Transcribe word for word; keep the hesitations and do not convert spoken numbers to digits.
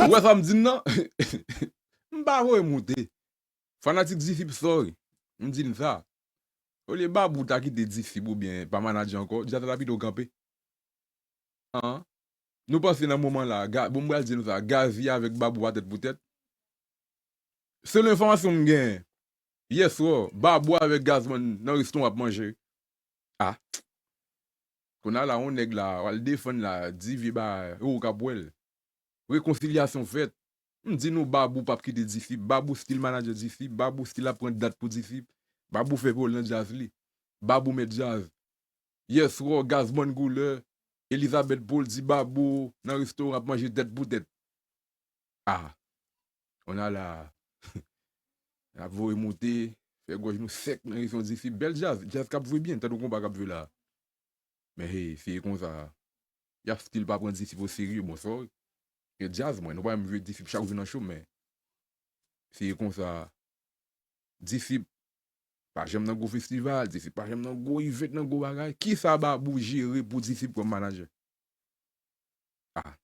Ou wè sa m di n nan? M pa voye moute. Fanatik Disip, sorry. M di n sa. Olye Babou ta kite Disip oubyen pa manadjè ankò, djaz la ta pito kanpe. An. Nou panse nan moman la, ga, bon, m pral di nou sa, Gazzy avèk Babou a tèt pou tèt. Selon enfòmasyon m genyen, yèswa, Babou avèk Gazman nan restoran ap manje. Ah. Kounye a la, yon nèg la, w al defann la, di vye bagay, ou k ap wè l. Rekonsilyasyon fèt. M di nou, Babou p ap kite Disip. Babou still manadjè Disip. Babou still ap pran dat pou Disip. Babou fè vòl nan djaz li. Babou mèt djaz. Yèswa, Gazman Goulè, Elizabeth Paul di Babou nan restoran ap manje tèt pou tèt. Ah. Kounye a la, n ap voye moute, fè gòj nou sèk nan restoran Disip. Bèl djaz, djaz k ap jwe byen, tande konpa k ap jwe la. Men hey, si e konsa, y ap still pa pran Disip o serye, bon, sorry. E djaz, mwen, nou pa menm jwe Disip chak jou nan show, men si e konsa, Disip pa janm nan gwo festival, Disip pa janm nan gwo event, nan gwo bagay. Kisa Babou jere pou Disip kòm manadjè? Ah,